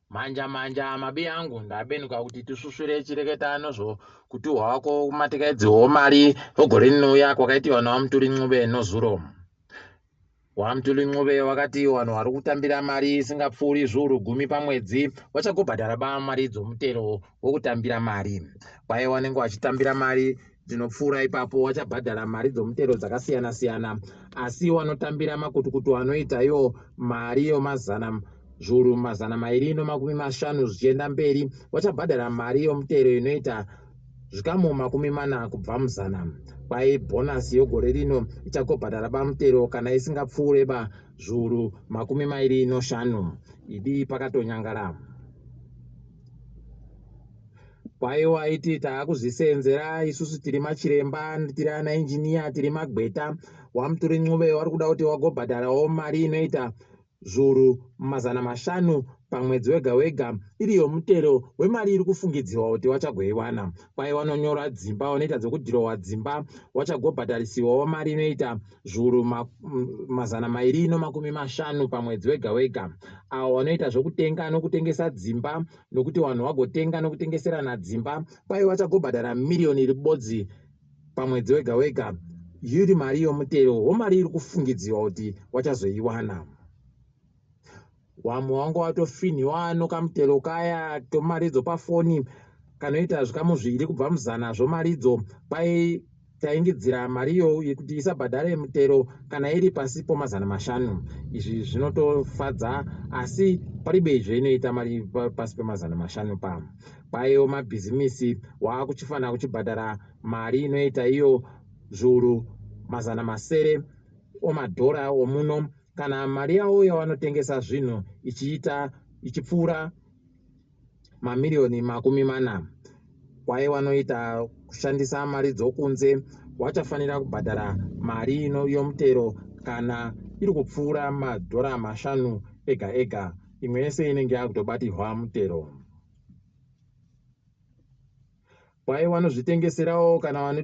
Manja manja mabi angu ndabenuka kuti tisvusvure chireketa nozvo kuti hwako kumatekaidziwo mari ogore rinouya kwakaitiwa naVaMutuli Ncube nozuro. VaMutuli Ncube vakati vanhu vari kutambira mari isingapfuuri zviuru gumi pamwedzi vachagobhadhara ba mari dzomutero wokutambira mari. Kwaye vanenge vachitambira mari dzinopfuura ipapo vachabhadhara mari dzomutero dzakasiyana siyana, asi vanotambira makutukutu anoita iwo mari yomazana zviuru 250 zvichienda mberi vachabhadhara mari yomutero inoita zvikamu 40 kubva muzana. Kwai bhonasi yogore rino ichagobhadhara pamutero kana isingapfuure ba zviuru 25. Idi pakatonyangara. Kwai waiti taakuzviseenzera isusu tiri machiremba, tiri ana injiniya, tiri magweta. WaMuturi Ncube wari kuda kuti wagobhadharawo mari inoita zviuru 500 pamwedzi wega wega iri yomutero wemari iri kufungidzirwa kuti wachagoiwana. Kwai wanonyora dzimba, wanoita dzokudhirowa dzimba wachagobhadharisiwawo mari inoita zviuru 250 pamwedzi wega wega. Avo vanoita zvokutenga nokutengesa dzimba nokuti vanhu vagotenga nokutengeserana dzimba kwai vachagobhadhara miriyoni iri bodzi pamwedzi wega wega iri mari yomutero womari iri kufungidzirwa kuti wachazoiwana. Wamwe wanga watofinhiwa nokamutero kaya kemaridzo pafoni kanoita zvikamu 2 kubva muzana zvomaridzo kwai taingidzira mari iyo kuti isabhadhare mutero kana iri pasi po 500. Izvi zvinotofadza asi paribe zvainoita mari pasi pe 500 pa. Kwaiwo mabhizimisi waakuchifanira kuchibhadhara mari inoita iyo zviuru 600 omadhora omuno kana mari yavo yavanotengesa zvinhu ichiita ichipfuura mamiriyoni 40. Kwaye vanoita kushandisa mari dzokunze vachafanira kubhadhara mari ino yomutero kana iri kupfuura madhora 5 ega ega. Imwe yese inenge yakutobatirwa mutero. Kwaye vanozvitengeserawo kana vane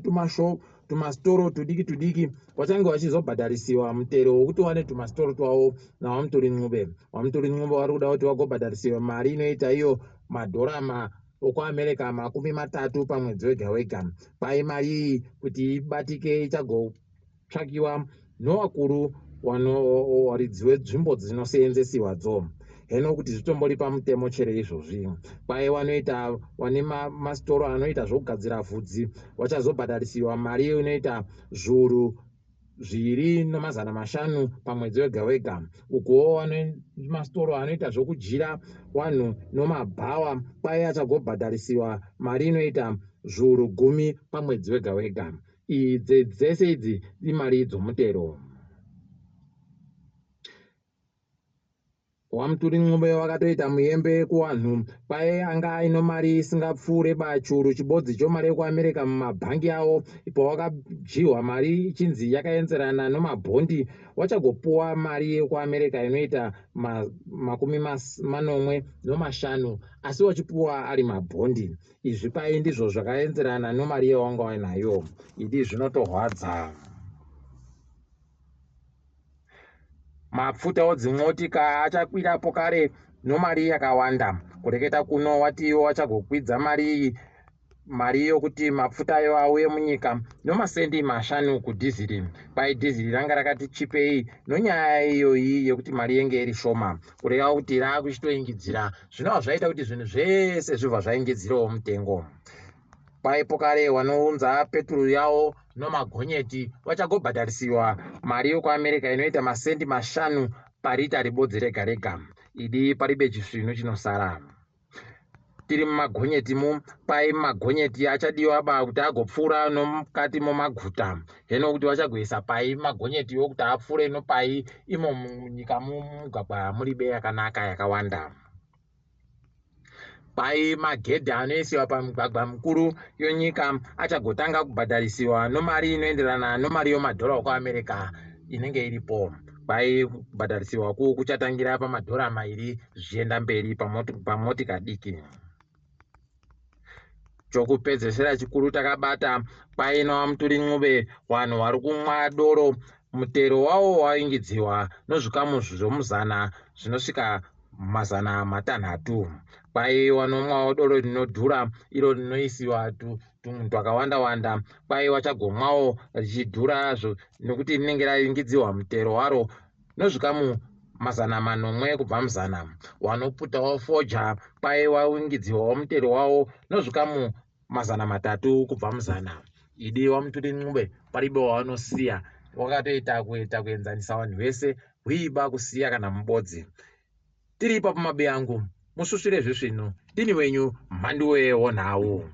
tumasitoro tudiki tudiki vachange vachizobhadharisiwa mutero wokuti wane tumasitoro twavo naVaMutuli Ncube. VaMutuli Ncube vari kuda kuti vagobhadharisiwa mari inoita iyo madhora okuAmerica 30 pamwedzi wega wega. Kwai mari iyi kuti ibatike ichagotsvakiwa novakuru varidzi wenzvimbo dzinoseenzesiwa dzo. Heno kuti zvitombori pamutemo chere izvozvi. Kwai vanoita vane masitoro anoita zvokugadzira vhudzi vachazobhadharisiwa mari inoita zviuru 2 500 pamwedzi wega wega. Ukuwo vane masitoro anoita zvokudyira vanhu nomabhawa kwai achagobhadharisiwa mari inoita zviuru 10 pamwedzi wega wega. Idzi dzese idzi imari dzomutero. WaMutuli Ncube wakatoita muyembe kuvanhu kwai anga aino mari isingapfuure bachuru chibodzi chomari yekuAmerica mumabhangi avo. Ipo wakadyiwa mari ichinzi yakaenzerana nomabhondi wachagopuwa mari yekuAmerica inoita 75 asi wachipuwa ari mabhondi. Izvi kwai ndizvo zvakaenzerana nomari yawanga wainayo. Idi zvinotorwadza. Mapfuta odzimotika achakwirapo kare nomari yakawanda. Kureketa kuno wati iwo wachagokwidza mari iyi, mari yokuti mapfuta ayo auye munyika nomasendi 5 kudhiziri. Kwai dhiziri ranga rakati chipei nonyaya iyoyi yekuti mari yenge iri shoma, kureva kuti raakuchitoingidzira, zvinova zvaita kuti zvinhu zvese zvibva zvaingidzirawo mutengo. Kwaipo kare vanounza peturu yavo nomagonyeti vachagobhadharisiwa mari yokuAmerica inoita masendi 5 parita ribodzi rega rega. Idi paribe chisvinu chinosara. Tiri mumagonyeti mu kwai magonyeti achadiwa ba kuti agopfuura nomukati momaguta. Heno kuti vachagoisa pai magonyeti kuti apfuure nopai imo munyika mumugwagwa muribe yakanaka yakawanda. Kwai magedhi anoisiwa pamigwagwa mikuru yonyika achagotanga kubhadharisiwa nomari inoenderana nomari yomadhora okuAmerica inenge iripo. Kwai kubhadharisiwa ku kuchatangira pamadhora 2 zvichienda mberi pamotika diki. Chokupedzesera chikuru takabata kwai naVaMutuli Ncube vanhu vari kumwa doro mutero wavo waingidziwa nozvikamu zvomuzana zvinosvika 600. Kwai wanomwawo doro rinodhura iro rinoisiwa tumwe twakawanda wanda, kwai wachagomwawo richidhura nekuti rinenge raingidziwa mutero waro nozvikamu 700 kubva muzana. Wanoputawo fodya, kwai waingidziwawo mutero wawo nozvikamu 300 kubva muzana. Idi waMutuli Ncube paribe wavanosiya, wakatoita kuita kuenzanisa vanhu vese hwiba kusiya kana mubodzi. Tiri ipapo mabiyangu, musvusvire zvisvinu, ndini wenyu Mhanduwe wonhau.